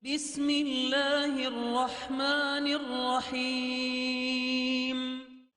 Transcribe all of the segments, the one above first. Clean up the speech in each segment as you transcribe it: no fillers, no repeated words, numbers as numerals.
بسم الله الرحمن الرحیم.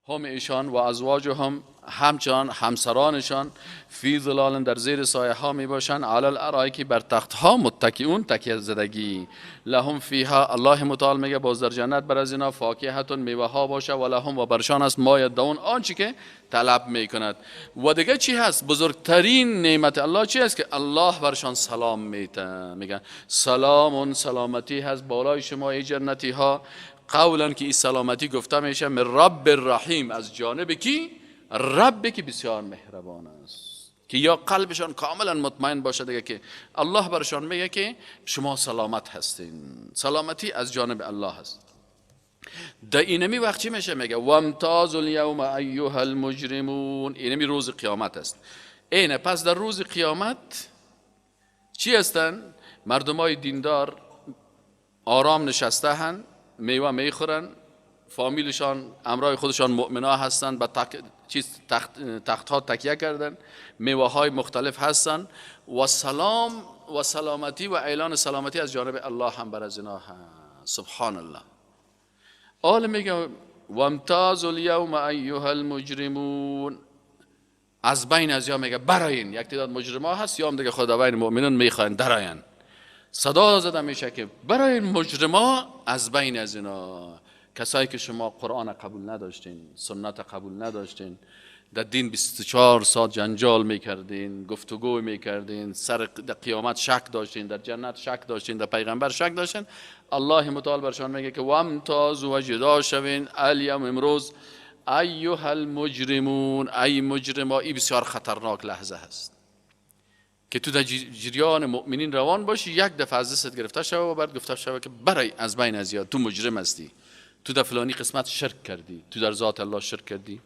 هم ایشان و ازواجهم، همچنان همسرانشان، فی ظلال در زیر سایه ها می باشند، علی الارائک بر تخت ها متکئون تکیه زدگی، لهم فیها الله متعال میگه باز در جنت بر از اینا فاکهتون میوه ها باشه، و لهم و برشان است ما یدعون آنچه که طلب میکند. و دیگه چی هست؟ بزرگترین نعمت الله چی هست؟ که الله برشان سلام میته، میگه سلام سلامتی هست بالای شما ای جنتی ها، قولا که این سلامتی گفته میشه من رب الرحیم، از جانب کی؟ رب که بسیار مهربان است، که یا قلبشان کاملا مطمئن باشه دیگه که الله برشان میگه که شما سلامت هستین، سلامتی از جانب الله هست. در اینمی وقت چی میشه؟ میگه وامتاز الیوم ایها المجرمون، اینمی روز قیامت است. اینه پس در روز قیامت چی هستن؟ مردمای دیندار آرام نشسته هن، میوه میخورن، فامیلشان امرای خودشان مؤمنا هستن، به تخت ها تکیه کردن، میوه های مختلف هستن و سلام و سلامتی و اعلان سلامتی از جانب الله هم بر از اینا هست. سبحان الله. آل میگه وامتاز الیوم ایها المجرمون، از بین از یا میگه براین، یک تعداد مجرما هست یا هم دیگه خداوند مؤمنان میخواین دراین، صدا زده میشه که برای مجرما از بین از اینا، کسایی که شما قرآن قبول نداشتین، سنت قبول نداشتین، در دین 24 ساعت جنجال میکردین، گفتگو میکردین، سر در قیامت شک داشتین، در جنت شک داشتین، در پیغمبر شک داشتین، الله متعال برشان میگه که وامتاز و جدا شوین الیوم امروز ایها المجرمون، ای مجرما. ای بسیار خطرناک لحظه هست که تو در جریان مؤمنین روان باشی، یک دفعه از دستت گرفته شوه و بعد گفته شوه که برای از بین از یاد تو مجرم هستی، تو در فلانی قسمت شرک کردی، تو در ذات الله شرک کردی،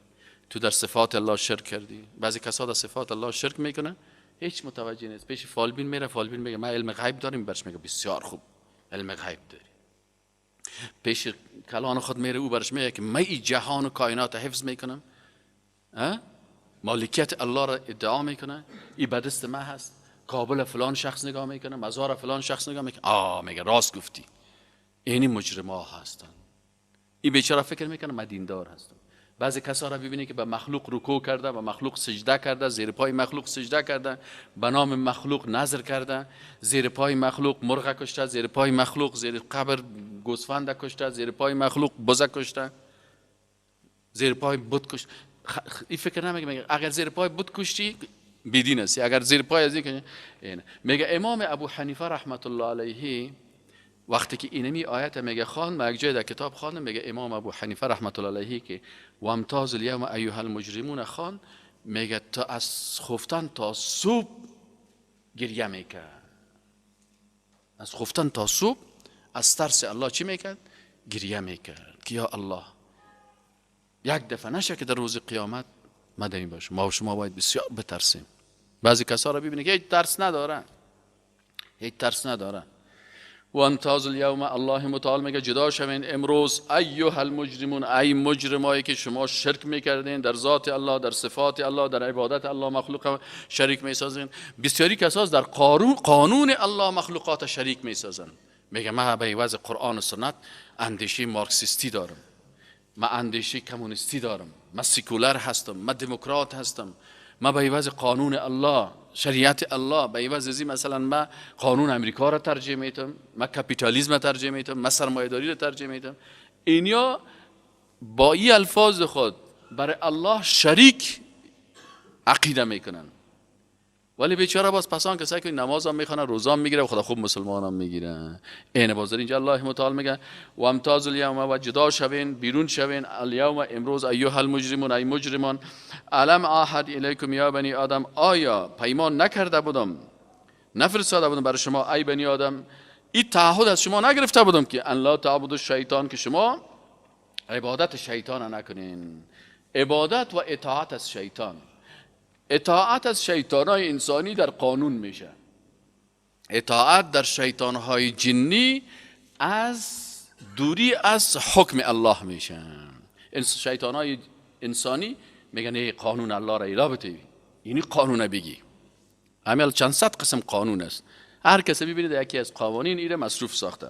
تو در صفات الله شرک کردی. بعضی کسا در صفات الله شرک میکنه، هیچ متوجه نیست، پیش فالبین میره، فالبین میگه من علم غیب داریم، برش میگه بسیار خوب علم غیب داری. پیش کلان خود میره، او برش میگه که من این جهان و کائنات حفظ میکنم، مالکیت الله را ادعا میکنه، این به دست من هست، کابل فلان شخص نگاه میکنه، مزار فلان شخص نگاه میکنه، آ میگه راست گفتی، اینی مجرما هستن. این بیچاره فکر میکنه من دیندار هستم. بعضی کسا را ببینی که به مخلوق رکوع کرده، به مخلوق سجده کرده، زیر پای مخلوق سجده کرده، به نام مخلوق نذر کرده، زیر پای مخلوق مرغ کشته، زیر پای مخلوق زیر قبر گوسفند کشته، زیر پای مخلوق بز کشته، زیر پای بت کشته. این فکر نمیگه، میگه اگر زیر پای بت کشتی بیدین هستی، اگر زیر پای از این میگه. امام ابو حنیفه رحمت الله علیه وقتی که اینمی آیت میگه خوان، ما یک جای در کتاب خواندم، میگه امام ابو حنیفه رحمت الله علیه که وامتاز الیوم ایها المجرمون خوان، میگه تا از خفتن تا صبح گریه میکرد، از خفتن تا صبح از ترس الله چی میکرد؟ گریه میکرد که یا الله یک دفعه نشه که در روز قیامت مدنی باشه. ما و شما باید بسیار بترسیم. بعضی کسا را ببینید که هیچ ترس ندارن، هیچ ترس ندارن. و امتاز الیوم، الله متعال میگه جدا شوین امروز ایها المجرمون، ای مجرمایی که شما شرک میکردین در ذات الله، در صفات الله، در عبادت الله مخلوق شریک میسازین. بسیاری کساس در قانون الله مخلوقات شریک میسازن. میگه من به عوض قرآن و سنت اندیشه مارکسیستی دارم، من اندیشه کمونیستی دارم، من سیکولر هستم، من دموکرات هستم، من به عوض قانون الله، شریعت الله، به عوض از این مثلا من قانون امریکا را ترجیح میتم، من کپیتالیسم را ترجیح میتم، من سرمایه‌داری را ترجیح میتم. اینیا با این الفاظ خود برای الله شریک عقیده میکنن، ولی بیچاره باز پسان کسایی که نماز هم میخوانن، روزه هم میگیره و خدا خوب مسلمان هم میگیره. این باز در اینجا الله متعال میگه و امتاز الیوم و جدا شوین، بیرون شوین، الیوم امروز ایها المجرمون، ای مجرمان، الم اعهد الیکم یا بنی آدم، آیا پیمان نکرده بودم، نفرستاده بودم برای شما ای بنی آدم، این تعهد از شما نگرفته بودم که ان لا تعبدوا الشیطان، که شما عبادت شیطان نکنین. عبادت و اطاعت از شیطان، اطاعت از شیطانهای انسانی در قانون میشه، اطاعت در شیطانهای جنی از دوری از حکم الله میشه. شیطانهای انسانی میگن ای قانون الله را ایلا بتی، اینی قانون بگی، همین چند صد قسم قانون است، هر کسی ببینید یکی از قوانین ایره مصروف ساخته.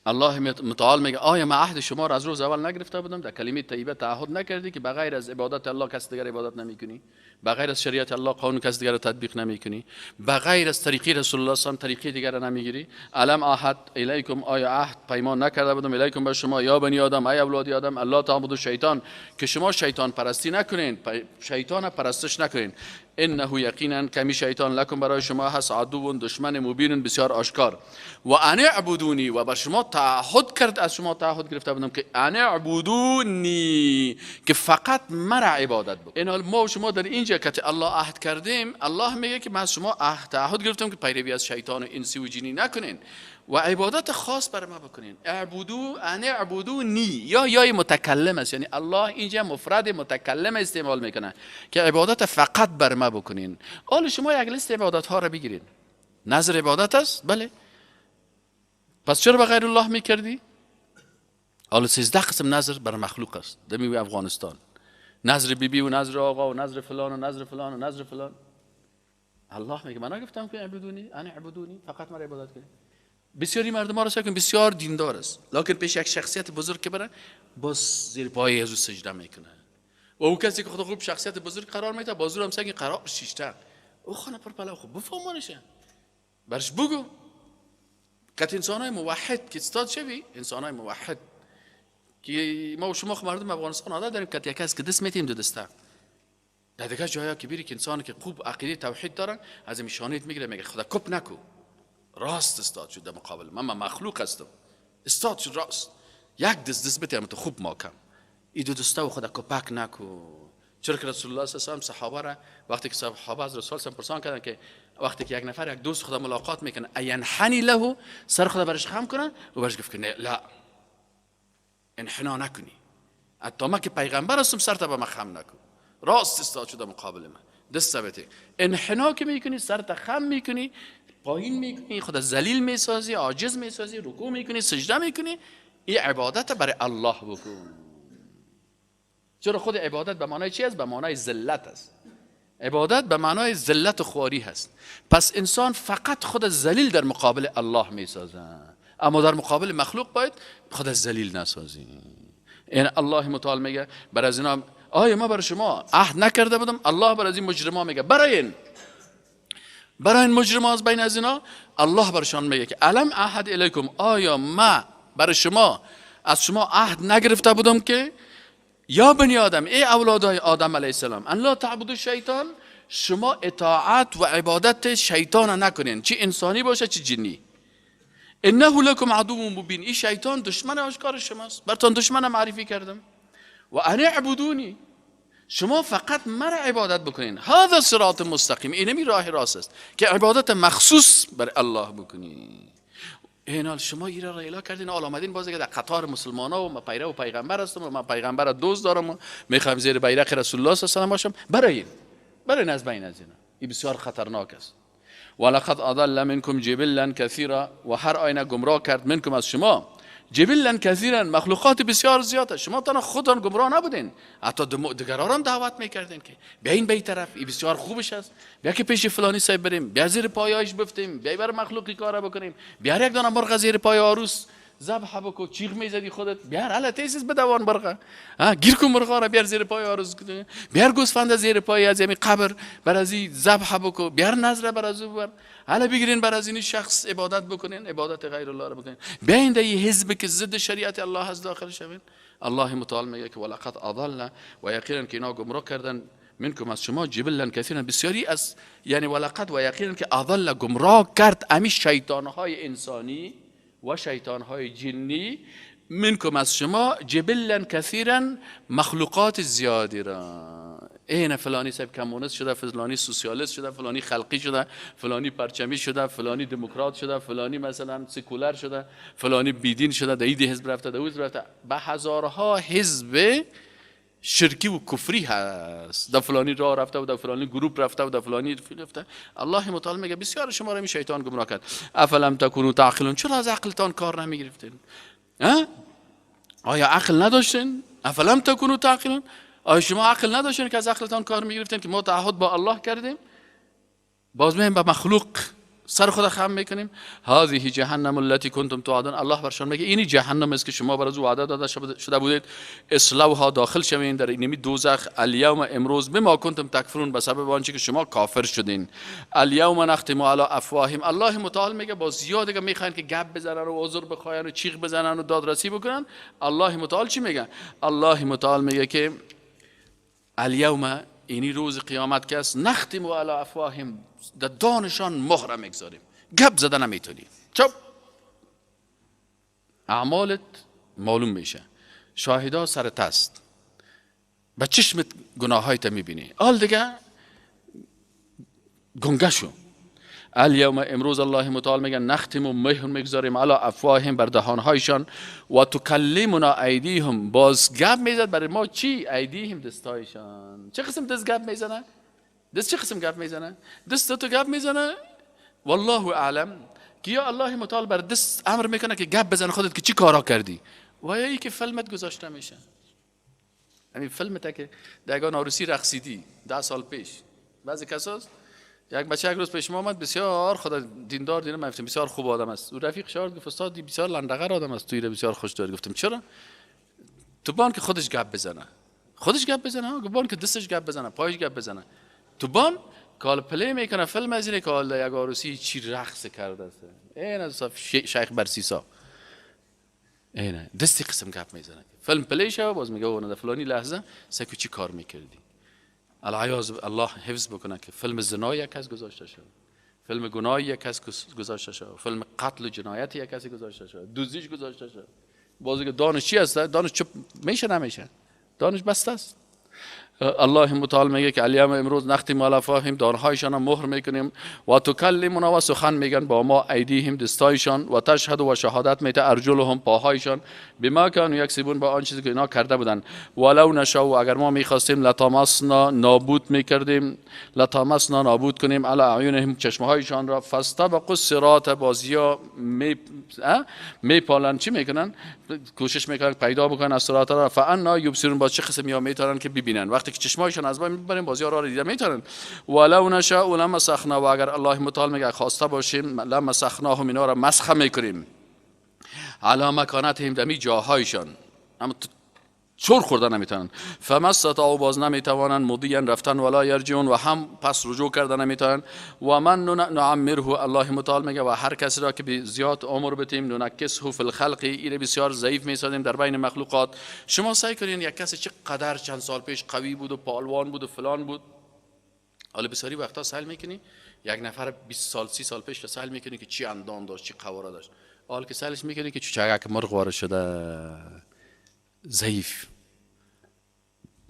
الله متعال میگه آیا من عهد شما را از روز اول نگرفته بودم؟ در کلمه طیبه تعهد نکردی که بغیر از عبادت الله کس دیگر عبادت نمیکنی، بغیر از شریعت الله قانون کس دیگر را تطبیق نمیکنی، بغیر از طریقی رسول الله صلی الله علیه و طریقی دیگر را نمیگیری. الم عهد الیکم، آیا عهد پیمان نکرده بودم الیکم به شما یا بنی آدم، ای اولاد آدم، الله تعبدوا شیطان، که شما شیطان پرستی نکنین، شیطان پرستش نکنین. انه یقینا کمی شیطان لکم برای شما هست عدو دشمن مبین بسیار آشکار. و ان اعبدونی، و بر شما تعهد کرد، از شما تعهد گرفته بودم که ان اعبدونی، که فقط مرا عبادت بکنید. این حال ما و شما در اینجا که الله عهد کردیم، الله میگه که من از شما عهد تعهد گرفتم که پیروی از شیطان و انسی و جنی نکنین و عبادت خاص بر ما بکنین. اعبدو ان اعبدونی، یا یای متکلم است، یعنی الله اینجا مفرد متکلم استعمال میکنه که عبادت فقط بر ما بکنین. حالا شما یک لیست عبادت ها را بگیرین. نظر عبادت است؟ بله. پس چرا به غیر الله میکردی؟ حالا 13 قسم نظر بر مخلوق است در افغانستان. نظر بیبی بی و نظر آقا و نظر فلان و نظر فلان و نظر فلان. الله میگه من نگفتم که اعبدونی، ان اعبدونی، فقط مرا عبادت کنید. بسیاری مردم ها را سعی بسیار دیندار است، لکن پیش یک شخصیت بزرگ که بره باز زیر پای از او سجده میکنه. و او کسی که خود خوب شخصیت بزرگ قرار میده، باز او هم سعی قرار شیشته. او خانه پر پلو خوب بفهمانشه، برش بگو که انسان های موحد که استاد شوی، انسان های موحد که ما و شما مردم افغانستان عادت داریم که یک کس که دست میتیم دو دسته. در دیگه جایا که بیری که انسان که خوب عقیده توحید دارن از میشانیت میگیره، میگه خدا کپ نکو، راست استاد شد در مقابل من مخلوق هستم، استاد شد راست، یک دست دست بده تو خوب ماکم ای دو دسته و خدا کپک نکو. چرا که رسول الله صلی الله علیه و صحابه را وقتی که صحابه از رسول الله پرسان کردن که وقتی که یک نفر یک دوست خدا ملاقات میکنه اینحنی له، سر خدا برش خم کنه، و برش گفت که نه لا انحنا نکنی، حتی ما که پیغمبر هستم سر تا به من خم نکن، راست استاد شده مقابل من، دست بده. انحنا که میکنی سر تا خم میکنی، پایین میکنی، خدا ذلیل میسازی، عاجز میسازی، رکوع میکنی، سجده میکنی. این عبادت برای الله بکن. چرا خود عبادت به معنای چی است؟ به معنای ذلت است. عبادت به معنای ذلت و خواری هست. پس انسان فقط خود ذلیل در مقابل الله میسازه، اما در مقابل مخلوق باید خود ذلیل نسازی. این الله متعال میگه بر از اینا آیا ما برای شما عهد نکرده بودم؟ الله بر از این مجرما میگه برای این مجرما از بین از اینا الله برشان میگه که الم عهد الیکم، آیا ما برای شما از شما عهد نگرفته بودم که یا بنی آدم، ای اولادای آدم علیه السلام، ان لا تعبدوا الشیطان، شما اطاعت و عبادت شیطان نکنین، چه انسانی باشه چه جنی. انه لکم عدو مبین، این شیطان دشمن آشکار شماست، براتون دشمن معرفی کردم. و ان اعبدونی، شما فقط مرا عبادت بکنین. هذا صراط مستقیم، اینمی راه راست است که عبادت مخصوص بر الله بکنین. اینال شما ایرا را اعلام کردین، حالا آمدین باز در قطار مسلمان ها و ما پیرو پیغمبر هستم و من پیغمبر دوست دارم و میخوایم زیر بیرق رسول الله صلی الله علیه و باشم. برای از بین از اینا این بسیار خطرناک است. ولقد اضل منکم جبلا کثیرا، و هر آینه گمراه کرد منکم از شما جبلا کثیرا، مخلوقات بسیار زیاد. شما تنها خودتان گمراه نبودین، حتی دیگران هم دعوت میکردین که بیاین به این طرف، این بسیار خوبش است، بیا که پیش فلانی صاحب بریم، بیا زیر پایایش بفتیم، بیا بر مخلوقی کار بکنیم، بیا یک دانه مرغ زیر پای عروس ذبح بکو، چیغ میزدی خودت، بیار حالا تیسیس بدوان مرغ، ها گیر کن مرغ را بیار زیر پای عروس، بیار گوسفند زیر پای از همین قبر بر از این ذبح بکو، بیار نذر بر از او بر، حالا بگیرین بر از این شخص عبادت بکنین، عبادت غیر الله را بکنین، بیاین در این حزب که ضد شریعت الله هست داخل شوین. الله متعال میگه که ولقد اضل، و یقینا که اینا گمراه کردن منکم از شما جبلا کثیرا، بسیاری از، یعنی ولقد و یقینا که اضل گمراه کرد امی شیطان های انسانی و شیطان های جنی، منکم از شما جبلا کثیرا، مخلوقات زیادی را. این فلانی صاحب کمونیست شده، فلانی سوسیالیست شده، فلانی خلقی شده، فلانی پرچمی شده، فلانی دموکرات شده، فلانی مثلا سکولر شده، فلانی بیدین شده، در این حزب رفته، در اون رفته، به هزارها حزب شرکی و کفری هست، در فلانی راه رفته و در فلانی گروپ رفته و در فلانی رفته. الله متعال میگه بسیار شما را می شیطان گمراه کرد. افلم تکونوا تعقلون، چرا از عقلتان کار نمیگرفتین؟ آیا عقل نداشتین؟ افلم تکونوا تعقلون، آیا شما عقل نداشتین که از عقلتان کار میگرفتین که ما تعهد با الله کردیم، باز میایم به مخلوق سر خود خم میکنیم. هذه جهنم التي کنتم توعدون. الله برشان میگه اینی جهنم است که شما بر از وعده داده شده بودید. اصلوها، داخل شوین در اینمی دوزخ. الیوم، امروز، بما کنتم تکفرون، به سبب آنچه که شما کافر شدین. الیوم نختم علی افواههم. الله متعال میگه با زیاد که میخواین که گپ بزنن و عذر بخواین و چیغ بزنن و دادرسی بکنن، الله متعال چی میگه؟ الله متعال میگه که الیوم، اینی روز قیامت که است، نختم علی افواههم، در دانشان مهر میگذاریم، گپ زدن نمیتونی، چپ، اعمالت معلوم میشه، شاهدا سرت است، به چشمت گناهایت میبینی، حال دیگه گنگه شو. الیوم، امروز، الله متعال میگه نختم و مهر میگذاریم علی افواههم، بر دهانهایشان، و تکلمنا ایدیهم، باز گپ میزد برای ما چی؟ ایدیهم، دستایشان. چه قسم دست گپ میزنه؟ دست چه قسم گپ میزنه؟ دست تو گپ میزنه، والله اعلم که یا الله متعال بر دست امر میکنه که گپ بزن خودت که چی کارا کردی، و یا ای که فیلمت گذاشته میشه. همین فیلمت که دگان عروسی رقصیدی 10 سال پیش. بعضی کساست، یک بچه یک روز پیش ما آمد، بسیار خدا دیندار دینم، من گفتم بسیار خوب آدم است. او رفیق شارد گفت استاد بسیار لندغر آدم است، توی بسیار خوش داری. گفتم چرا؟ تو بان که خودش گپ بزنه، خودش گپ بزنه، بان که دستش گپ بزنه، پایش گپ بزنه. تو بان کال play میکنه فیلم از اینه که حالا یک عروسی چی رقص کرده است. این از شیخ برسیسا اینه دستی قسم گپ میزنه، فیلم play شوه، باز میگه اون در فلانی لحظه سکو چی کار میکردی. العیاذ الله حفظ بکنه که فیلم زنا یک کس گذاشته شد، فیلم گناه یک کس گذاشته شد، فیلم قتل و جنایت یک کسی گذاشته شد، دزدیش گذاشته شد. باز که دانش چی هست؟ دانش چپ میشه نمیشه، دانش بسته است. الله متعال میگه که الیوم، امروز، نختم علی افواههم، دانهایشان مهر میکنیم، و تکلمنا، و سخن میگن با ما، ایدیهم، دستایشان، و تشهد، و شهادت میته، ارجلهم، پاهایشان، بما کانوا یکسبون، با آن چیزی که اینا کرده بودن. ولو نشاء، اگر ما میخواستیم، لطمسنا، نابود میکردیم، لطمسنا، نابود کنیم، علی اعینهم، چشمهایشان را، فاستبقوا الصراط، بازیا میپالن، چی میکنن؟ کوشش میکنن پیدا بکنن از صراط را، فانا یبصرون، باز چه قسم یا میتونن که ببینن؟ وقتی که چشمایشان از بین میبریم بازی ها را دیده میتونن. ولو نشاء لمسخنا، و اگر الله متعال میگه خواسته باشیم، لمسخناهم، اینا را مسخ میکنیم، علی مکانتهم، دمی جاهایشان، اما چور خوردن نمیتونن. فما استطاعوا، باز نمیتوانن، مضیا، رفتن، ولا یرجعون، و هم پس رجوع کردن نمیتونن. و من نعمره، الله متعال میگه و هر کسی را که به زیاد عمر بتیم، ننکسه فی الخلق، ایره بسیار ضعیف میسازیم در بین مخلوقات. شما سعی کنین یک کسی چه قدر چند سال پیش قوی بود و پهلوان بود و فلان بود، حالا بسیاری وقتا سعی میکنی یک نفر 20 سال 30 سال پیش سعی میکنی که چی اندام داشت، چی قواره داشت، حالا که سعیش میکنی که چوچک مرغ وارد شده، ضعیف.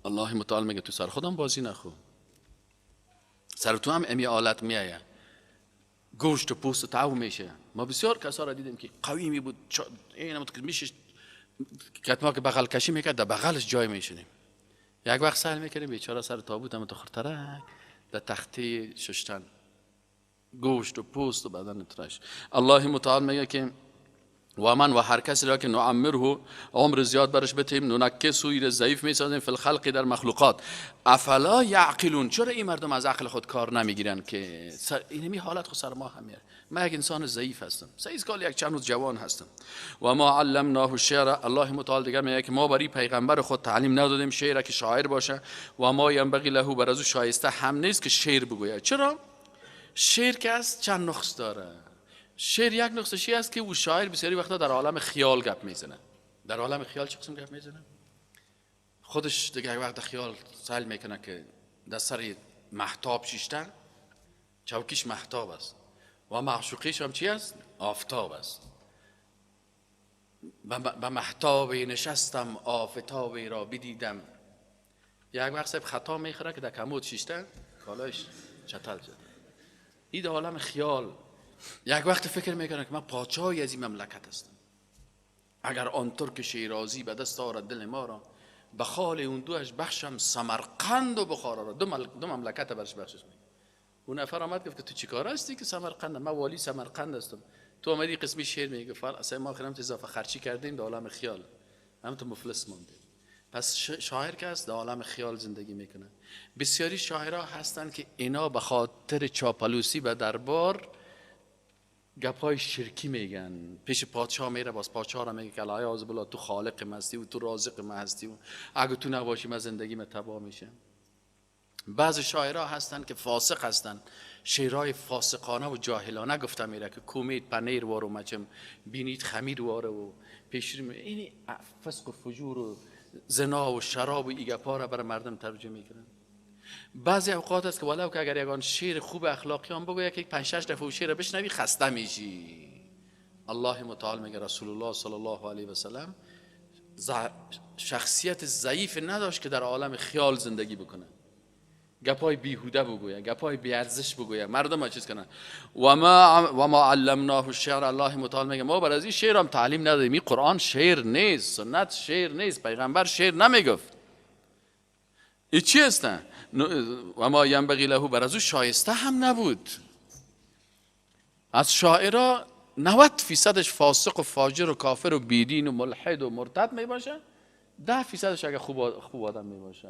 الله متعال میگه تو سر خودم بازی نخو، سر تو هم امی آلت میایه، گوشت و پوست تاو میشه. ما بسیار کسا را دیدیم که قوی می بود، این میشه کتما که بغل کشی میکرد در بغلش جای میشدیم. یک وقت سهل میکردیم بیچاره سر تابوت هم تو خرترک در تخته ششتن، گوشت و پوست و بدن ترش. الله متعال میگه که و من، و هر کسی را که نعمره، عمر زیاد برش بتیم، ننکسه، ایره ضعیف میسازیم، فی الخلق، در مخلوقات. افلا یعقلون، چرا این مردم از عقل خود کار نمیگیرن که اینمی حالت خود سر ما هم میاره. من یک انسان ضعیف هستم، سه سال یک چند روز جوان هستم. و ما علمناه الشعر، الله متعال دیگر میگه که ما برای پیغمبر خود تعلیم ندادیم شعر که شاعر باشه، و ما ینبغی له، بر از او شایسته هم نیست که شعر بگوید. چرا؟ شعر که از چند نقص داره. شعر یک نقصشی است که او شاعر بسیاری وقتا در عالم خیال گپ میزنه. در عالم خیال چه قسم گپ میزنه؟ خودش دیگه یک وقت خیال سعی میکنه که در سر مهتاب شیشته، چوکیش مهتاب است و معشوقیش هم چی است؟ آفتاب است. به مهتاب نشستم آفتابی را بدیدم. یک وقت صاحب خطا میخوره که در کمود شیشته کالایش چتل شده. این در عالم خیال. یک وقت فکر میکنه که من پادشاهی از این مملکت هستم، اگر آن ترک شیرازی به دست آرد دل ما را، به خال اون دوش بخشم سمرقند و بخارا را. دو مملکت برش بخشش میکنه. اون نفر آمد گفت که تو چیکار هستی که سمرقند؟ من والی سمرقند هستم. تو آمدی قسمی شعر میگه. اصلا ما خیلی اضافه خرچی کردیم در عالم خیال، هم تو مفلس ماندیم. پس شاعر که است در عالم خیال زندگی میکنه. بسیاری شاعرها هستند که اینا به خاطر چاپلوسی به دربار گپای شرکی میگن. پیش پادشاه میره، باز پادشاه را میگه که العیاذ بالله تو خالق ما هستی و تو رازق ما هستی و اگه تو نباشی من زندگی ما تباه میشه. بعض شاعرها هستن که فاسق هستن، شعرهای فاسقانه و جاهلانه گفته میره که کومید پنیر وارو مچم بینید خمیر واره و پیشری، این فسق و فجور و زنا و شراب و ایگپا را برای مردم ترجمه میکنن. بعضی اوقات است که ولو که اگر یگان شعر خوب اخلاقی هم بگوید که 5 6 دفعه شعر بشنوی خسته میشی. الله متعال میگه رسول الله صلی الله علیه و سلم شخصیت ضعیف نداشت که در عالم خیال زندگی بکنه، گپای بیهوده بگوید، گپای بیارزش بگوید، مردم چیز کنن. و ما علمناه الشعر، الله متعال میگه ما بر از این شعر هم تعلیم ندادیم. این قرآن شعر نیست، سنت شعر نیست، پیغمبر شعر نمیگفت. این چی هستن؟ و ما ینبغی له، بر از او شایسته هم نبود. از شاعرها 90% فاسق و فاجر و کافر و بیدین و ملحد و مرتد میباشه، 10% اگه خوب آدم میباشه.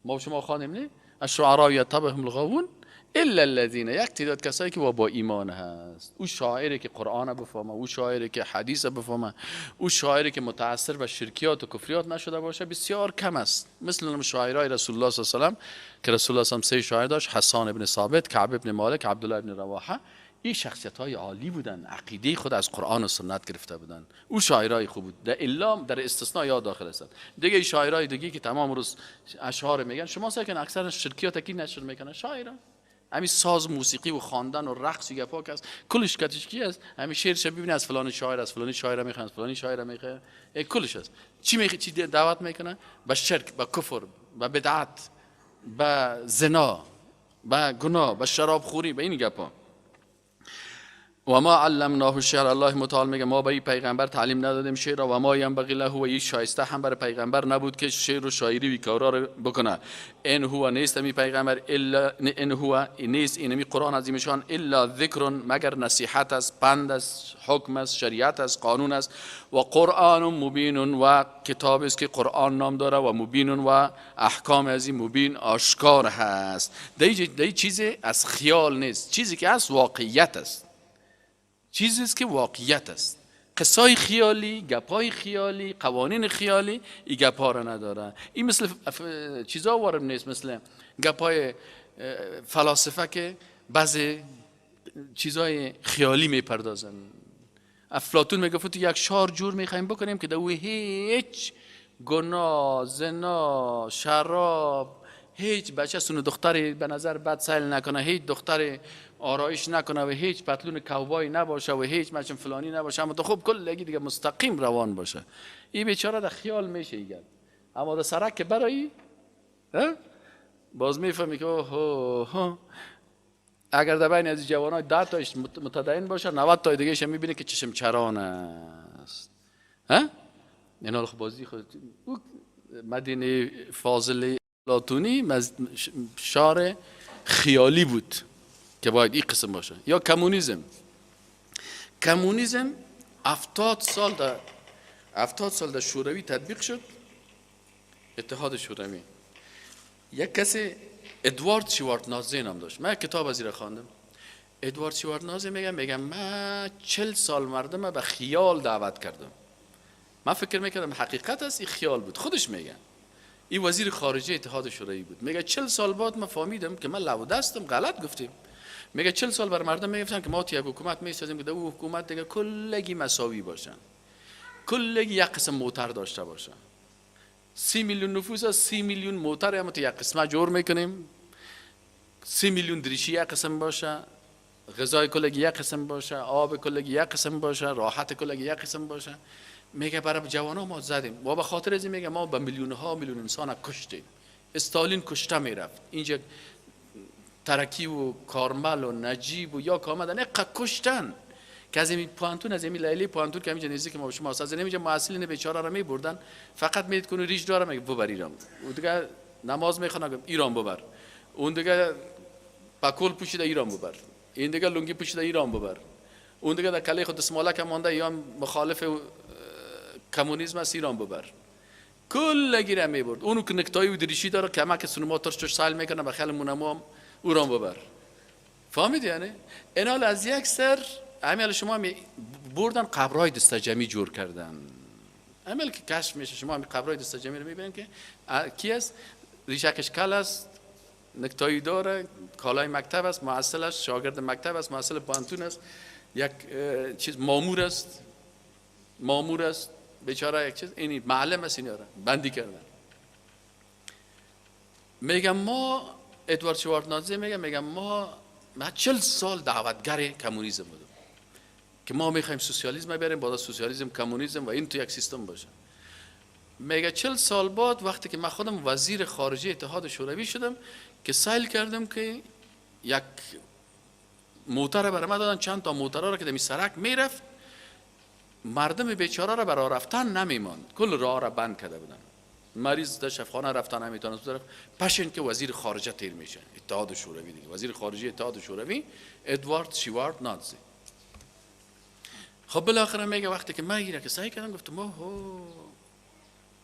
ما شما خانیم نه؟ الشعراء یتبعهم الغاوون الا الذین، یک تعداد کسایی که با ایمان هست. او شاعری که قرآن بفهمه، او شاعری که حدیث بفهمه، او شاعری که متاثر به شرکیات و کفریات نشده باشه بسیار کم است. مثل شاعرای رسول الله صلی الله علیه و سلم که رسول الله صلی الله علیه و سه شاعر داشت، حسان ابن ثابت، کعب ابن مالک، عبدالله ابن رواحه. این شخصیت های عالی بودن، عقیده خود از قرآن و سنت گرفته بودن. او شاعرای خوب بود، در الا در استثناء یا داخل هستند. دیگه این شاعرای دیگه که تمام روز اشعار میگن، شما ساکن اکثر شرکیات کی نشر میکنن؟ شاعران. همین ساز موسیقی و خواندن و رقص و گپا که است، کلش کتش کی است؟ همین شعرش ببینید از فلان شاعر، از فلان شاعر میخوان، از فلان شاعر میخوان، کلش است. چی میخواد؟ چی دعوت میکنه؟ به شرک، به کفر، به بدعت، به زنا، به گناه، به شراب خوری، به این گپا. و ما علمناه الشعر، الله متعال میگه ما به این پیغمبر تعلیم ندادیم شعر. و ما ینبغی له، و این شایسته هم برای پیغمبر نبود که شعر و شاعری و کارا رو بکنه. ان هو نیست می پیغمبر الا ان هو نیست اینمی قرآن عظیمشان الا ذکر، مگر نصیحت است، پند است، حکم است، شریعت است، قانون است. و قرآن مبین، و کتاب است که قرآن نام داره و مبین و احکام از این مبین آشکار هست. دی چیزی از خیال نیست، چیزی که از واقعیت است، چیزی است که واقعیت است. قصای خیالی، گپای خیالی، قوانین خیالی این گپا را نداره. این مثل چیزا وارم نیست، مثل گپای فلاسفه که بعضی چیزای خیالی میپردازن. افلاطون میگفت یک شار جور میخوایم بکنیم که در او هیچ گناه، زنا، شراب، هیچ بچه سون دختری به نظر بد سیل نکنه، هیچ دختری آرایش نکنه و هیچ پتلون کوبای نباشه و هیچ مچم فلانی نباشه، اما تو خوب کلگی دیگه مستقیم روان باشه. این بیچاره در خیال میشه ایگه، اما در سرک که برایی باز میفهمی که اوه. اگر در بین از جوانای 10 تایش متدین باشه، 90 تای دیگه ش میبینه که چشم چران است. ها اینا خب بازی خود او مدینه فاضل افلاطونی شعر خیالی بود که باید این قسم باشه. یا کمونیسم، کمونیسم 70 سال در شوروی تطبیق شد، اتحاد شوروی. یک کسی ادوارد شواردنازه نام داشت، من کتاب از این خواندم. ادوارد شواردنازه میگم من 40 سال مردم به خیال دعوت کردم، من فکر میکردم حقیقت است، این خیال بود. خودش میگه این وزیر خارجه اتحاد شوروی بود، میگه 40 سال بعد من فهمیدم که من لو دستم غلط گفتیم. میگه 40 سال بر مردم میگفتن که ما یک حکومت میسازیم که در او حکومت دیگه کلگی مساوی باشن، کلگی یک قسم موتر داشته باشن. 30 میلیون نفوس است، 30 میلیون موتر هم تو یک قسمه جور میکنیم، 30 میلیون دریشی یک قسم باشه، غذای کلگی یک قسم باشه، آب کلگی یک قسم باشه، راحت کلگی یک قسم باشه. میگه برای جوان‌ها ما زدیم و به خاطر از این میگه ما به میلیون ها میلیون انسان کشتیم. استالین کشته میرفت، اینجا ترکی و کارمل و نجیب و یا که آمدن اقا کشتن که از این پوانتون، از این لیلی پوانتون که همینجا نزدیک ما شما از اینجا محصلین بیچاره را میبردن، فقط میدید کنه ریش داره میگه ببر ایران، اون دیگه نماز میخونه ایران ببر، اون دیگه پکول پوشیده ایران ببر، این دیگه لنگی پوشیده ایران ببر، اون دیگه در کله خود دستمالک مانده یا مخالف کمونیسم است ایران ببر، کل گیره میبرد. اونو که نکتایی و دریشی داره کمک سونما ترش سایل میکنه به خیال مونمو هم اوران ببر. فهمید یعنی؟ اینال از یک سر همین شما بردن قبرهای دسته جمعی جور کردن. همین که کشف میشه شما همین قبرهای دسته جمعی رو میبینید که کی است؟ ریشکش کل است، نکتایی داره، کالای مکتب است، محصل است، شاگرد مکتب است، محصل پانتون است، یک چیز مامور است، مامور است، بیچاره یک چیز اینی معلم است، اینا بندی کردن. میگم ما ادوارد شواردنادزه میگم ما 40 سال دعوتگر کمونیسم بودم که ما میخوایم سوسیالیسم بریم، بعد سوسیالیسم کمونیسم و این تو یک سیستم باشه. میگه 40 سال بعد وقتی که من خودم وزیر خارجه اتحاد شوروی شدم که سیل کردم که یک موتر برای من دادن، چند تا موتر را که در سرک میرفت، مردم بیچاره را برای رفتن نمیماند، کل راه را بند کرده بودن، مریض در شفاخانه رفتن نمیتونست، طرف پشین که وزیر خارجه تیر میشه اتحاد شوروی دیگه، وزیر خارجه اتحاد شوروی ادوارد شواردنادزه. خب بالاخره میگه وقتی که من ایره که سعی کردم گفتم اوه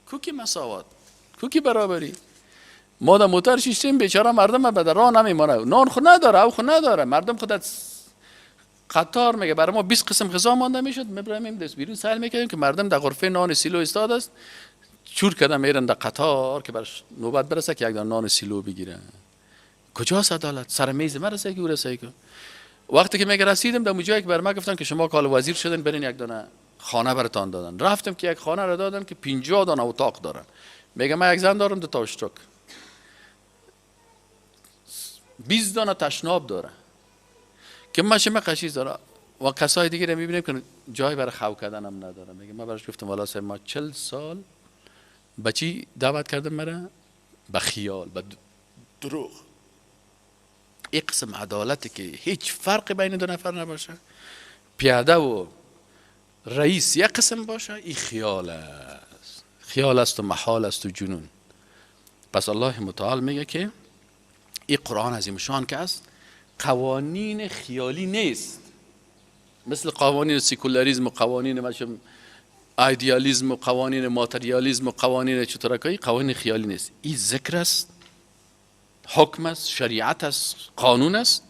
کوکی مساوات، کوکی برابری، ما در موتر شیشتیم بیچاره مردم به راه نمیمانه، نان خود نداره، او خود نداره، مردم خود از قطار میگه برای ما 20 قسم غذا مانده میشد، میبریم دست بیرون سعی میکردیم که مردم در غرفه نان سیلو استاد است چور کردن میرن در قطار که برش نوبت برسه که یک دانه نان سیلو بگیرن. کجاست عدالت؟ سر میز مرسه که او رسه که وقتی که میگه رسیدم در جایی که بر ما گفتن که شما کال وزیر شدن برین یک دانه خانه براتان دادن، رفتم که یک خانه را دادن که 50 دانه اتاق دارن. میگه من یک زن دارم، 2 تا اشتراک، 20 دانه تشناب داره که من چه قشیز داره و کسای دیگه رو میبینیم که جای برای خو کردن هم نداره. میگه من براش گفتم والا ما 40 سال بچی دعوت کردم مرا به خیال، به دروغ. این قسم عدالتی که هیچ فرق بین دو نفر نباشه، پیاده و رئیس یک قسم باشه، این خیال است، خیال است و محال است و جنون. پس الله متعال میگه که این قرآن عظیم شان که است قوانین خیالی نیست، مثل قوانین سیکولاریسم و قوانین مثلا ایدئالیسم و قوانین ماتریالیسم و قوانین چطورکایی، قوانین خیالی نیست. این ذکر است، حکم است، شریعت است، قانون است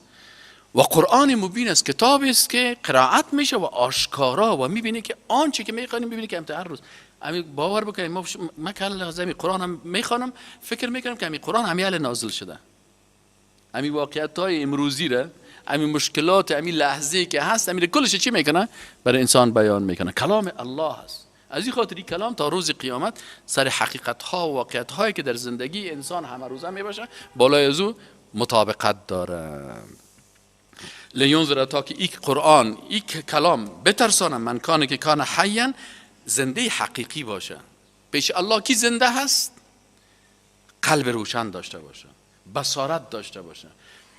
و قرآن مبین است، کتاب است که قرائت میشه و آشکارا و میبینی که آنچه که میخوانیم میبینی که هر روز امی باور بکنیم. ما کل لحظه قرآن هم میخوانم فکر میکنم که امی قرآن همی نازل شده، امی واقعیت های امروزی را، امی مشکلات، امی لحظه که هست، امی کلش چی میکنه برای انسان بیان میکنه. کلام الله است. از این خاطر این کلام تا روز قیامت سر حقیقت ها و واقعیت هایی که در زندگی انسان همه روزه میباشه بالای از او مطابقت داره. لینذر تا که ایک قرآن، ایک کلام بترسانه من کانه که کان حیا، زنده حقیقی باشه. پیش الله کی زنده هست؟ قلب روشن داشته باشه، بصارت داشته باشه،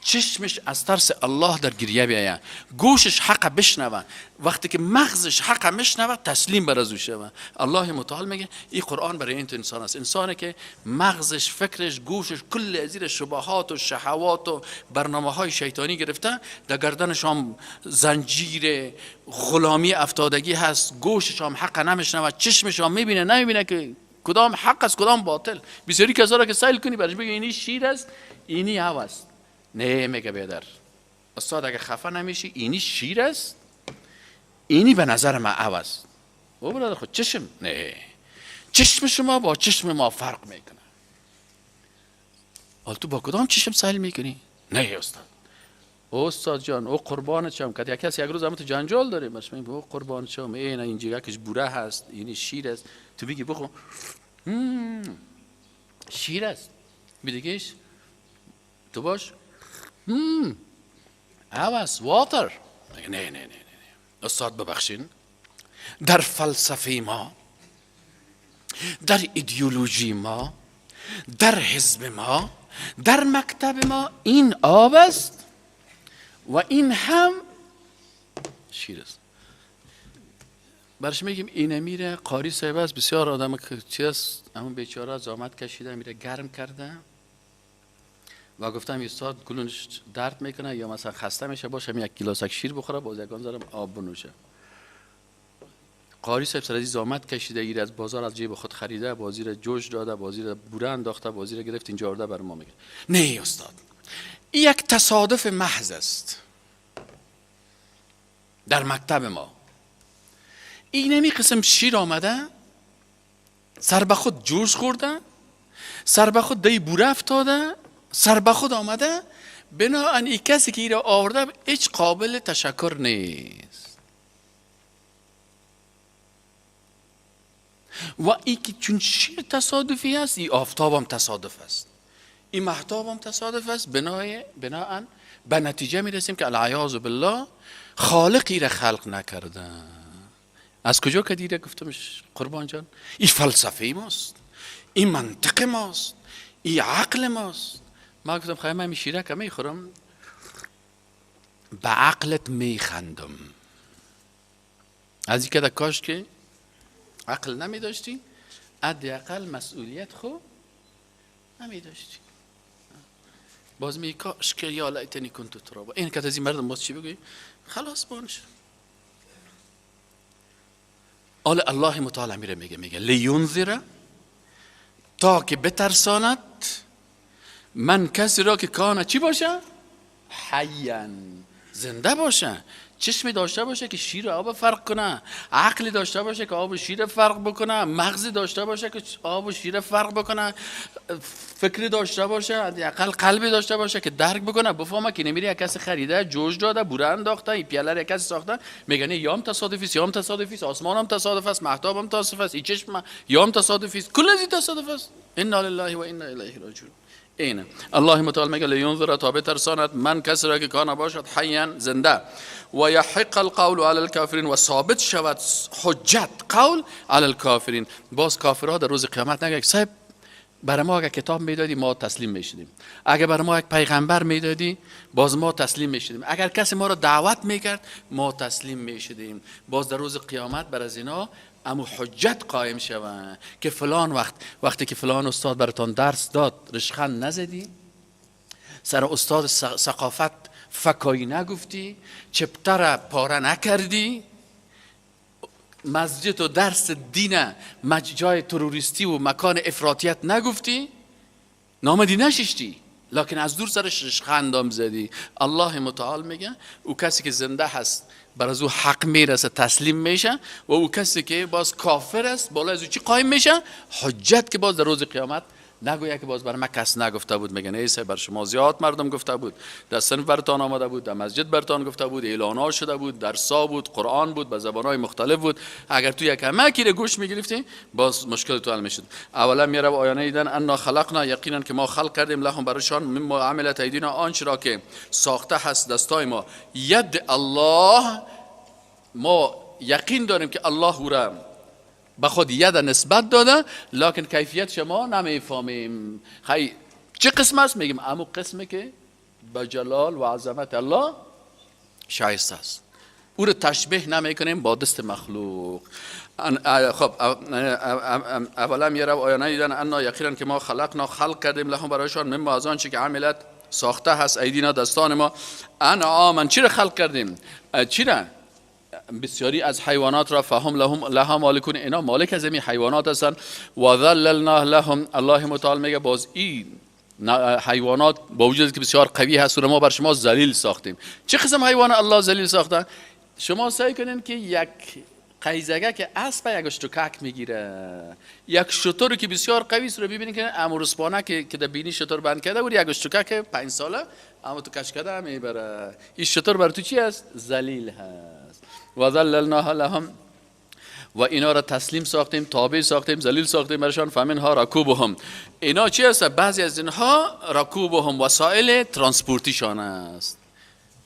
چشمش از ترس الله در گریه بیاید، گوشش حق بشنوه، وقتی که مغزش حق میشنوه تسلیم بر از او شوه. الله متعال میگه این قرآن برای این انسان است، انسانی که مغزش، فکرش، گوشش کل از زیر شبهات و شهوات و برنامه های شیطانی گرفته، در گردنش هم زنجیر غلامی افتادگی هست، گوشش هم حق نمیشنوه، چشمش هم میبینه نمیبینه که کدام حق است کدام باطل. بسیاری کسا را که سیل کنی برش بگی اینی شیر است اینی هوا است، نه میگه بیادر استاد اگه خفه نمیشی اینی شیر است اینی به نظر من او است. او برادر خود چشم، نه چشم شما با چشم ما فرق میکنه. حال تو با کدام چشم سیل میکنی؟ نه استاد، او استاد جان او قربان چم که یک کسی یک روز هم تو جنجال داریم، باش میگم او قربان چم این اینجا یکش بوره هست اینی شیر است، تو بگی بخو شیر است، میدیگیش تو باش هواس واتر. نه نه نه نه استاد ببخشین، در فلسفه ما، در ایدئولوژی ما، در حزب ما، در مکتب ما این آب است و این هم شیر است. برش میگیم این میره قاری صاحب است، بسیار آدم چی است، همون بیچاره زحمت کشیده میره گرم کرده و گفتم استاد گلونش درد میکنه یا مثلا خسته میشه، باشه یک گیلاس شیر بخوره باز یکان ذره آب بنوشه. قاری صاحب سر از زحمت کشیده، ایر از بازار از جیب خود خریده، بازی را جوش داده، بازی را بوره انداخته، بازی را گرفت اینجا آورده بر ما میگه نه استاد این یک تصادف محض است. در مکتب ما. این قسم شیر آمده سر به خود جوش خورده، سر به خود دی بوره افتاده، سر به خود آمده. بنابراین این کسی که ایره آورده هیچ قابل تشکر نیست. و ای که چون شیر تصادفی است، ای آفتاب هم تصادف است، این مهتاب هم تصادف است. بناهن به نتیجه میرسیم که العیاذ بالله خالقی را خلق نکرده. از کجا که دیره گفتمش قربان جان؟ این فلسفه ماست، این منطق ماست، این عقل ماست. ما گفتم خواهی من شیره که میخورم به عقلت میخندم. از این که کاش که عقل نمی داشتی، حداقل مسئولیت خو نمی داشتی. باز می کاش که یا لیتنی کنت ترابا. این که از این مردم باز چی بگویی؟ خلاص بانش. آل الله متعال میره میگه لینذر، تا که بترساند من کسی را که کانه چی باشه؟ حیان، زنده باشه، چشمی داشته باشه که شیر و آب فرق کنه، عقلی داشته باشه که آب و شیر فرق بکنه، مغزی داشته باشه که آب و شیر فرق بکنه، فکری داشته باشه، حداقل قلبی داشته باشه که درک بکنه، بفهمه که نمیره یک کسی خریده، جوش داده، بوره انداخته، این پیاله یک کسی ساخته، میگن یام تصادفی است، یام تصادفی است، آسمان هم تصادف است، مهتاب هم تصادف است، این چشم یام تصادفی است، کل از تصادف است. انا لله و انا الیه راجعون. اینه الله متعال میگه لینذر، تا بترساند من کسی را که کان باشد حیا، زنده، و یحق القول علی الکافرین، و ثابت شود حجت قول علی الکافرین. باز کافرها در روز قیامت نگه صاحب برای ما اگه کتاب میدادی ما تسلیم میشدیم، اگه برای ما یک پیغمبر میدادی باز ما تسلیم میشدیم، اگر کسی ما را دعوت میکرد ما تسلیم میشدیم. باز در روز قیامت بر از اینا اما حجت قائم شوند که فلان وقت، وقتی که فلان استاد براتان درس داد رشخند نزدی، سر استاد ثقافت فکایی نگفتی، چپتر پاره نکردی، مسجد و درس دین جای تروریستی و مکان افراطیت نگفتی، نامدی نششتی، لکن از دور سرش رشخند زدی. الله متعال میگه او کسی که زنده هست بر از او حق میرسه، تسلیم میشه، و او کسی که باز کافر است بالا از او چی قایم میشه؟ حجت، که باز در روز قیامت نگوید که باز بر من کس نگفته بود. میگن ای بر شما زیاد مردم گفته بود، در صنف برتان آمده بود، در مسجد برتان گفته بود، اعلان‌ها شده بود، درس‌ها بود، قرآن بود، به زبان‌های مختلف بود. اگر تو یک همکی رو گوش میگرفتی باز مشکل تو حل میشد. اولا میره و آیانه دیدن انا خلقنا، یقینا که ما خلق کردیم، لهم برایشان، مما عملت ایدینا، آنچه را که ساخته هست دستای ما، ید الله، ما یقین داریم که الله او را به خود ید نسبت داده، لکن کیفیت شما نمیفهمیم. خیلی چه قسم است؟ میگیم امو قسمه که به جلال و عظمت الله شایسته است، او رو تشبیه نمیکنیم با دست مخلوق. خب اولا میره آیا ندیدن انا، یقینا که ما خلقنا، خلق کردیم، لهم برایشان، مما از آنچه که عملت ساخته هست ایدینا، دستان ما، انعاما، چی را خلق کردیم؟ چی را؟ بسیاری از حیوانات را، فهم لهم لها مالکون، اینا مالک از این حیوانات هستند. و ذللنا لهم، الله متعال میگه باز این حیوانات با وجود که بسیار قوی هست و ما بر شما ذلیل ساختیم. چه قسم حیوان الله ذلیل ساخته؟ شما سعی کنین که یک قیزگه که اسب یک اشتکک میگیره، یک شتر که بسیار قوی است رو ببینید که امورسپانه که در بینی شتر بند کرده بود، یک اشتکک 5 ساله اما تو کش کرده میبره. این شتر بر تو چی است؟ ذلیل هست. و ذللناها لهم، و اینا را تسلیم ساختیم، تابع ساختیم، ذلیل ساختیم برشان. فمنها رکوبهم، اینا چی هست؟ بعضی از اینها رکوبهم، وسایل ترانسپورتیشان است.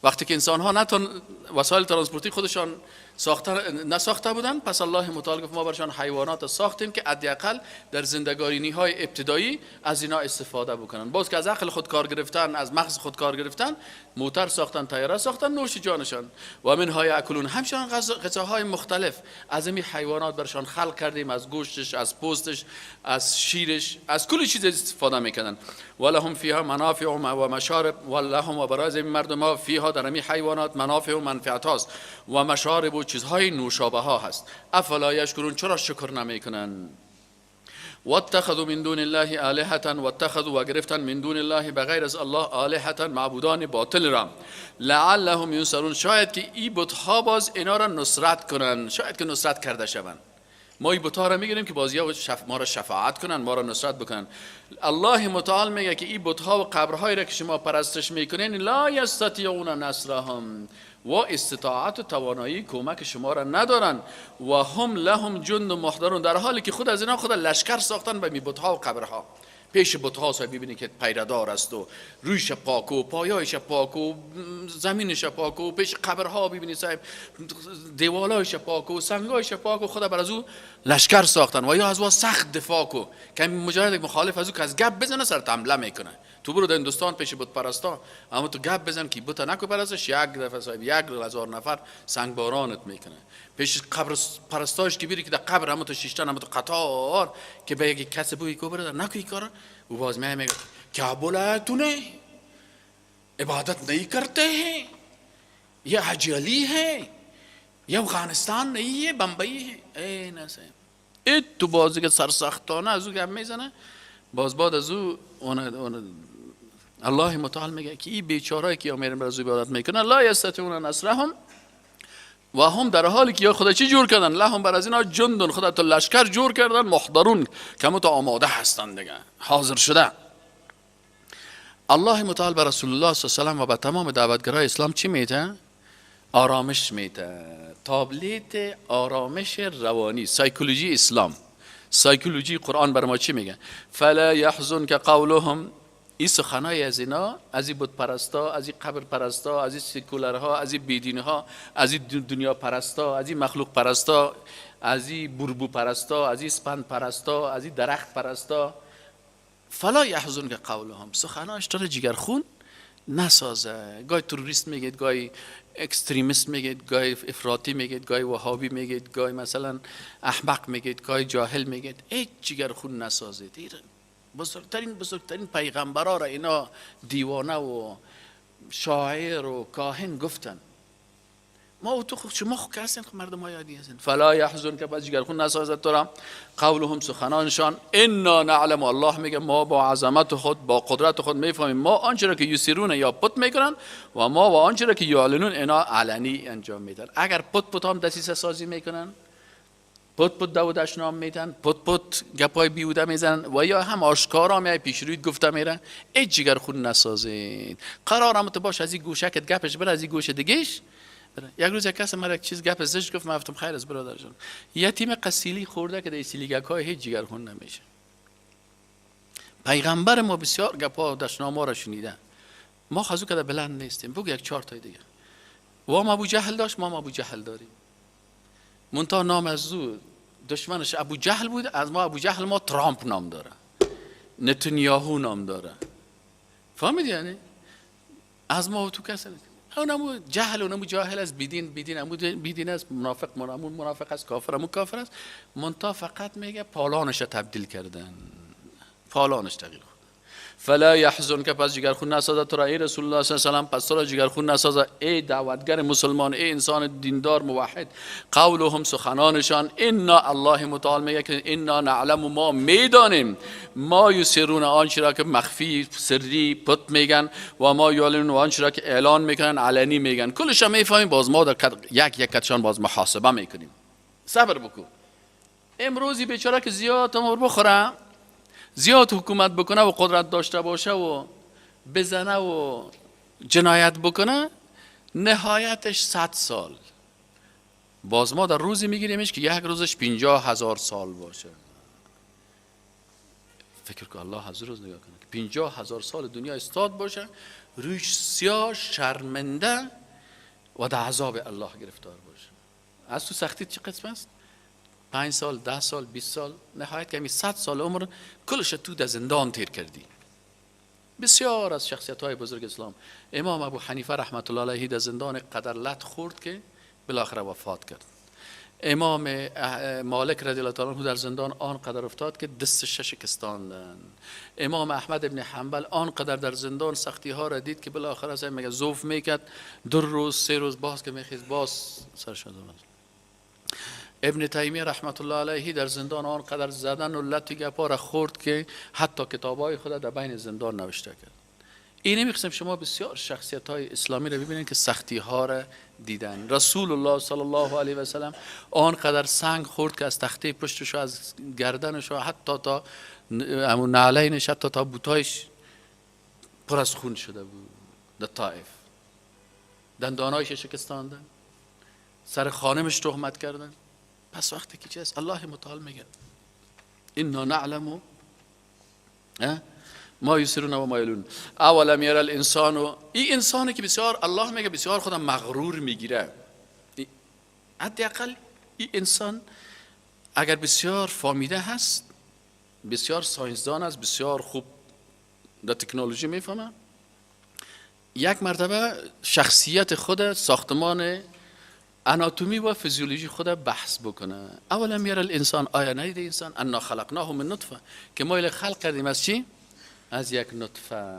وقتی که انسان ها نتون وسایل ترانسپورتی خودشان ساخته نساخته بودن، پس الله متعال گفت ما برشان حیوانات ساختیم که حداقل در زندگانی های ابتدایی از اینا استفاده بکنن. باز که از عقل خود کار گرفتن، از مغز خود کار گرفتن، موتر ساختن، طیاره ساختن، نوش جانشان. و منها یاکلون، همچنان غذاهای مختلف از این حیوانات برشان خلق کردیم، از گوشتش، از پوستش، از شیرش، از کل چیز استفاده میکنن. ولهم فیها منافع و مشارب، ولهم و برای این مردم ها فیها در این حیوانات منافع و منفعت هاست و مشارب و چیزهای نوشابه ها هست. افلا یشکرون، چرا شکر نمیکنن؟ واتخذوا من دون الله آلهة، واتخذوا و گرفتن، من دون الله بغیر از الله، آلهة معبودان باطل را، لعلهم ینصرون شاید که این بتها باز اینا را نصرت کنن، شاید که نصرت کرده شوند. ما این بتها را میگیریم که بازی ها ما را شفاعت کنن، ما را نصرت بکنن. الله متعال میگه که این بتها و قبرهایی را که شما پرستش میکنین، لا یستطیعون نصرهم، و استطاعت و توانایی کمک شما را ندارن، و هم لهم جند محضرون، در حالی که خود از اینا خود لشکر ساختن به می بتها و قبرها. پیش بتها صاحب ببینی که پیردار است و رویش پاک و پایایش پاک و زمینش پاک و پیش قبرها ببینی صاحب دیوالایش پاک و سنگایش پاک و خدا بر از او لشکر ساختن و یا از او سخت دفاع کو که مجرد مخالف از او که از گپ بزنه سر حمله میکنه. تو برو در هندوستان پیش بت پرستا، اما تو گپ بزن که بت نکو پرستش، یک دفعه صاحب 1000 نفر سنگ بارانت میکنه. پیش قبر پرستاش که بیری که در قبر هم تو شیشتن هم تو قطار که به یک کسی بوی کو برادر نکو کارا، او باز میگه کیا بولا ہے تو نے، عبادت نہیں کرتے ہیں، یہ حاجی علی ہے، یہ افغانستان نہیں ہے، بمبئی ہے. ای نه صاحب، ای تو بازی که سرسختانه از او گپ میزنه، باز بعد از او اون الله متعال میگه که این بیچارهایی که میرن بر از عبادت میکنن، لا یستطیعون نصرهم و هم در حالی که یا خدا چی جور کردن، لهم بر از اینا جندون، خدا تو لشکر جور کردن، محضرون که تو آماده هستن دیگه، حاضر شده. الله متعال بر رسول الله صلی الله علیه و سلم و به تمام دعوتگرای اسلام چی میده؟ آرامش میده. تابلیت آرامش روانی، سایکولوژی اسلام، سایکولوژی قرآن بر ما چی میگه؟ فلا یحزنک قولهم، این سخنای از اینا، از این بت پرستا، از این قبر پرستا، از این سکولرها، از این بیدینها، از این دنیا پرستا، از این مخلوق پرستا، از این بربو پرستا، از این اسپند پرستا، از این درخت پرستا، فلا یحزنک قولهم، سخناش تو جگرخون نسازه. گاهی تروریست میگید، گاهی extremist میگید، گاهی افراطی میگید، گاهی وهابی میگید، گاهی مثلا احمق میگید، گاهی جاهل میگید. هیچ جگرخون نسازید. بزرگترین پیغمبرا را اینا دیوانه و شاعر و کاهن گفتن. ما و تو خود شما خود که هستین، خب مردم های عادی هستین. فلا یحزن که پس جگرخون نسازد تو را قولهم سخنانشان، انا نعلم، الله میگه ما با عظمت خود با قدرت خود میفهمیم ما آنچه را که یسرون یا پت میکنن و ما و آنچه را که یعلنون، اینا علنی انجام میدن. اگر پت پت هم دسیسه سازی میکنن، پت پت دو دشنام میدن، پت پت گپای بیهوده میزنن و یا هم آشکارا میای پیش رویت گفته میره، ای جگر خون نسازید. قرارم تو باش از این گوشکت گپش بره، از این گوشه دیگهش بره. یک روز یک کس مرا یک چیز گپ زشت گفت، من گفتم خیر از برادر جان، یتیم قسیلی خورده که در سیلیگک های هیچ جگر خون نمیشه. پیغمبر ما بسیار گپا و دشنام‌ها را شنیده، ما خزو کده بلند نیستیم. بگو یک 4 تای دیگه. و ما ابو جهل داشت، ما ابو جهل داریم. منتها نام از او دشمنش ابو جهل بود، از ما ابو جهل ما ترامپ نام داره، نتانیاهو نام داره. فهمیدی یعنی؟ از ما و تو کس نیست. اونمو جهل، اونمو جاهل است، بیدین بیدین، امو بیدین است، منافق امو منافق است، کافر امو کافر است. منتها فقط میگه پالانش تبدیل کردن، پالانش تغییر. فلا یحزن که پس جگرخون نسازد تو را ای رسول الله صلی الله علیه و سلم، پس تو را جگرخون نسازد ای دعوتگر مسلمان، ای انسان دیندار موحد. قولهم سخنانشان، انا الله متعال میگه که انا نعلم ما میدانیم ما یسرون آنچه را که مخفی سری پت میگن و ما یعلنون آنچه را که اعلان میکنن علنی میگن. کلش هم میفهمیم، باز ما در یک یک کتشان باز محاسبه میکنیم. صبر بکن. امروزی بیچاره که زیاد تمر بخوره، زیاد حکومت بکنه و قدرت داشته باشه و بزنه و جنایت بکنه، نهایتش 100 سال. باز ما در روزی میگیریمش که یک روزش 50,000 سال باشه. فکر کن الله از روز نگاه کنه که 50,000 سال دنیا استاد باشه، رویش سیاه شرمنده و در عذاب الله گرفتار باشه. از تو سختی چه قسم است؟ 5 سال، 10 سال، 20 سال، نهایت کمی 100 سال عمر کلش تو در زندان تیر کردی. بسیار از شخصیت های بزرگ اسلام، امام ابو حنیفه رحمت الله علیه در زندان قدر لط خورد که بالاخره وفات کرد. امام مالک رضی الله تعالی عنه در زندان آن قدر افتاد که دستش شکستاندن. امام احمد ابن حنبل آن قدر در زندان سختی ها را دید که بالاخره سعی میگه ضعف میکرد، 2 روز 3 روز باز که میخیز باز سر شده. ابن تیمیه رحمت الله علیه در زندان آنقدر زدن و لط گپا را خورد که حتی کتابای خود در بین زندان نوشته کرد. اینه میخواستم شما بسیار شخصیت های اسلامی را ببینید که سختی ها را دیدن. رسول الله صلی الله علیه و سلم آنقدر سنگ خورد که از تخته پشتش و از گردنش و حتی تا همون نعلینش، حتی تا بوتایش پر از خون شده بود. در طائف دندانایش شکستاندن، سر خانمش تهمت کردن. پس وقتی که چیست الله متعال میگه انا نعلم ما یسرون و ما یعلنون اولم یر الانسان. این انسانی که بسیار الله میگه بسیار خودم مغرور میگیره، حداقل این انسان اگر بسیار فامیده هست، بسیار ساینسدان است، بسیار خوب در تکنولوژی میفهمه، یک مرتبه شخصیت خود، ساختمان اناتومی و فیزیولوژی خود بحث بکنه. اولم یر الانسان، آیا ندیده انسان انا خلقناه من نطفه، که ما خلق کردیم از چی؟ از یک نطفه.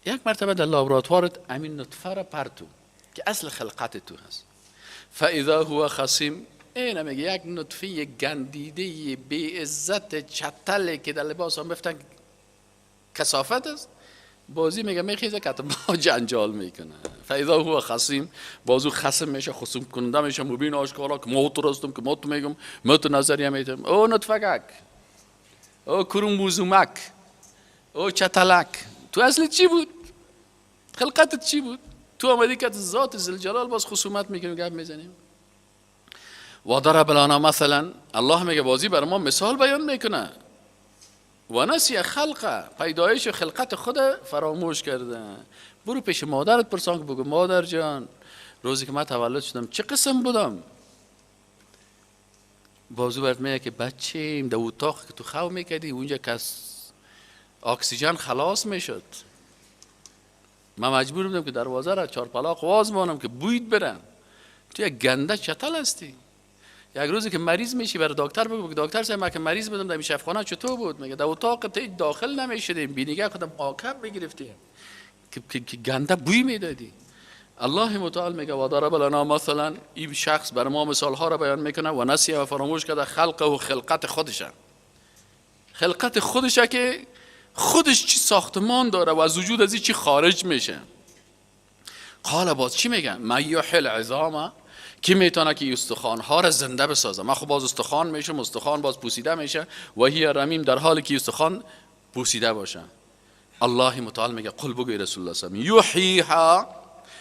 یک مرتبه در لابراتوارت همین نطفه را پرتو که اصل خلقت تو هست. فاذا هو خصیم، اینه میگه یک نطفه گندیده بی عزت چتله که در لباس هم بفتن کثافت است، بازی میگه میخیزه که با جنجال میکنه. فاذا هو خصیم، بازو خصم میشه، خصوم کننده میشه، مبین آشکارا که ما تو راستم، که ما تو میگم، ما تو نظریه میتم، او نطفه، او کروموزومک، او چتلک، تو اصل چی بود؟ خلقتت چی بود؟ تو آمدی که ذات ذوالجلال باز خصومت میکنیم، گپ میزنیم. و ضرب لنا مثلا، الله میگه بازی بر ما مثال بیان میکنه. و نسی خلقه، پیدایش و خلقت خود فراموش کرده. برو پیش مادرت پرسان که بگو مادر جان روزی که من تولد شدم چه قسم بودم؟ بازو برات میگه که بچیم در اتاق که تو خو میکردی اونجا کس اکسیژن خلاص میشد، من مجبور بودم که دروازه را چهار پلاق واز مانم که بوید برم. تو یک گنده چتل هستی. یک روزی که مریض میشی برای دکتر بگو، دکتر صاحب من که مریض بودم در شفاخانه چطور بود؟ میگه در اتاق ته داخل نمیشدیم، بینیگه خودم آکب میگرفتیم که گنده بوی میدادی. الله متعال میگه و ضرب لنا مثلا، این شخص بر ما مثال ها را بیان میکنه و نسی و فراموش کرده خلقه و خلقت خودشه، خلقت خودشه که خودش چی ساختمان داره و از وجود از این چی خارج میشه. قال باز چی میگه؟ من یحیی العظام، کی میتونه که استخوان ها را زنده بسازه؟ من خب باز استخوان میشم، استخوان باز پوسیده میشه، و هی رمیم، در حالی که استخوان پوسیده باشه. الله متعال میگه قل بگوی رسول الله صلی الله علیه و یحییها،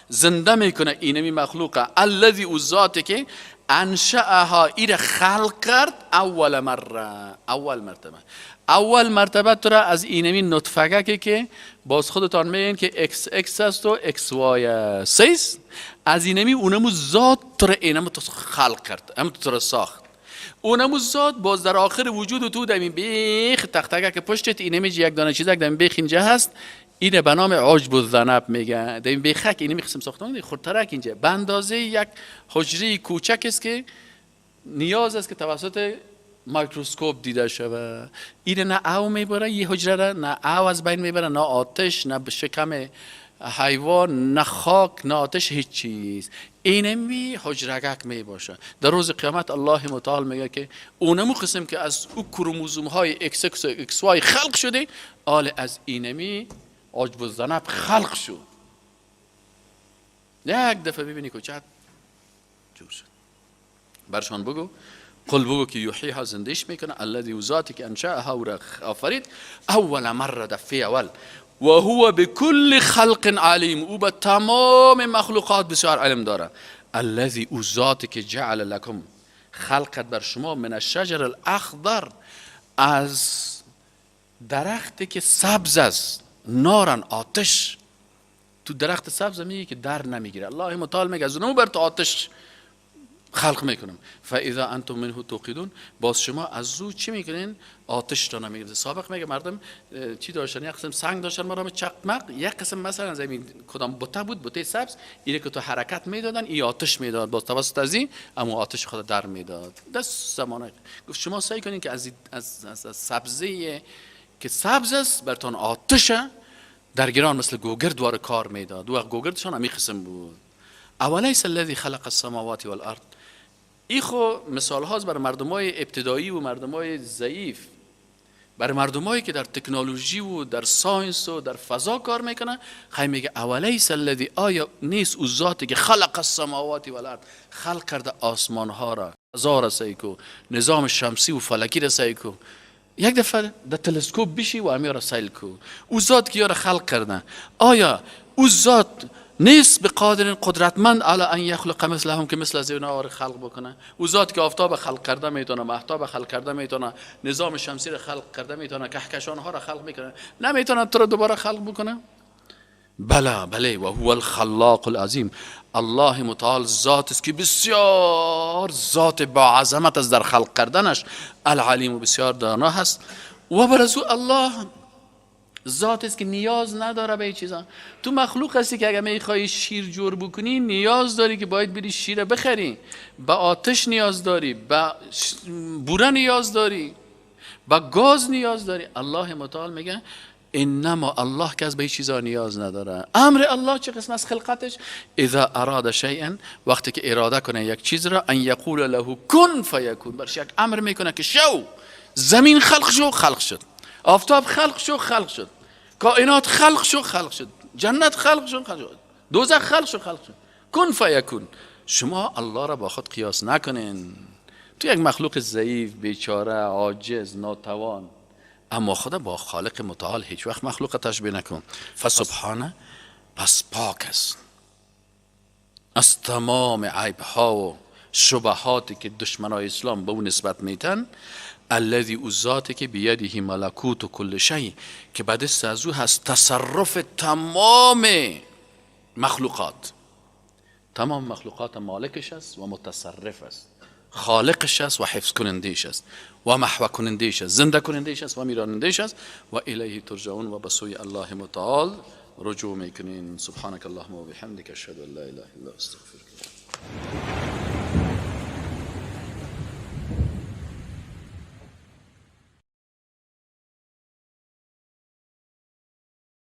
زنده میکنه اینمی مخلوقه، الذی او ذاتی که انشأها، ایره خلق کرد اول مره، اول مرتبه، اول مرتبه تو را از اینمی نطفه که باز خودتان میگین که ایکس ایکس است و ایکس وای است، از اینمی اونمو ذات تو را اینمو تو خلق کرد، همو تو را ساخت. اونمو ذات باز در آخر وجود تو در این بیخ تختگه که پشتت اینمی یک دانه چیزک در این بیخ اینجا هست، اینه به نام عجب الذنب میگه. در این بیخک اینمی قسم ساختمان خردترک اینجا به اندازه یک حجره کوچک است که نیاز است که توسط مایکروسکوپ دیده شوه. اینه نه او میبره یه حجره را، نه او از بین میبره، نه آتش، نه شکم حیوان، نه خاک، نه آتش، هیچ چیز. اینمی حجرگک میباشه. در روز قیامت الله متعال میگه که اونمو قسم که از او کروموزوم های ایکس ایکس و ایکس وای خلق شده، آل از اینمی عجب الذنب خلق شد. یک دفعه ببینی که چه جور شد. برشان بگو قل بگو که یحییها، زندهش میکنه، الذی او ذاتی که انشأها او را آفرید اول مره، دفعه اول، و هو بكل خلق علیم، او به تمام مخلوقات بسیار علم داره. الذی او ذاتی که جعل لکم، خلقت بر شما، من الشجر الاخضر، از درختی که سبز است، نارن، آتش. تو درخت سبز میگه که در نمیگیره. الله متعال میگه از اونو بر تو آتش خلق میکنم. فاذا انتم منه توقدون، باز شما از او چی میکنین؟ آتش را نمیگیرید. سابق میگه مردم چی داشتن؟ یک قسم سنگ داشتن مرام چقمق، یک قسم مثلا از این کدام بوته بود، بوته سبز، اینه که تو حرکت میدادن این آتش میداد، باز توسط از این اما آتش خود در میداد. دست زمانه گفت شما سعی کنین که از از از سبزه که سبز است برتون آتش در گیران مثل گوگرد وار کار میداد. وقت گوگردشان همی قسم بود. اولیس الذی خلق السماوات والارض، ای خو مثال هاست برای مردمای ابتدایی و مردمای ضعیف، برای مردمایی که در تکنولوژی و در science و در فضا کار میکنن. خی میگه اولیس الذی، آیا نیست او ذاتی که خلق السماوات والارض، خلق کرده آسمان ها را، فضا را سیل کو، نظام شمسی و فلکی را سیل کو، یک دفعه در تلسکوپ بشی و امی را سیل کو، او ذات که را خلق کرده، آیا او ذات نیست به قادر قدرتمند علی ان یخلق مثلهم که مثل از اینا را خلق بکنه؟ او ذات که آفتاب خلق کرده میتونه، مهتاب خلق کرده میتونه، نظام شمسی را خلق کرده میتونه، کهکشان ها را خلق میکنه، نمیتونه تو را دوباره خلق بکنه؟ بله بله، و هو الخلاق العظیم. الله متعال ذات است که بسیار ذات با عظمت است در خلق کردنش، العلیم و بسیار دانا هست. و بر از او الله ذات است که نیاز نداره به چیزا. تو مخلوق هستی که اگر میخوای شیر جور بکنی نیاز داری که باید بری شیر بخری، به آتش نیاز داری، به بوره نیاز داری، به گاز نیاز داری. الله متعال میگه انما الله که از به چیزا نیاز نداره. امر الله چه قسم از خلقتش؟ اذا اراد شیئا، وقتی که اراده کنه یک چیز را، ان یقول له کن فیکون، برش یک امر میکنه که شو، زمین خلق شو، خلق شد، آفتاب خلق شو، خلق شد، کائنات خلق شو، خلق شد، جنت خلق شو، خلق شد، دوزخ خلق شو، خلق شد، کن فیکون. شما الله را با خود قیاس نکنین. تو یک مخلوق ضعیف، بیچاره، عاجز، ناتوان، اما خدا با خالق متعال هیچ وقت مخلوق تشبیه نکن. فسبحانه، پس پاک است از تمام عیب ها و شبهاتی که دشمنای اسلام به او نسبت میتن. الذی، او ذاتی که بیده ملکوت کل شیء، که به دست از او هست تصرف تمام مخلوقات، تمام مخلوقات مالکش است و متصرف است، خالقش است و حفظ کنندهش است و محو کنندهش است، زنده کنندهش است و میرانندهش است. و الیه ترجعون، و به سوی الله متعال رجوع میکنین. سبحانك اللهم و بحمدک، اشهد ان لا اله الا استغفرک.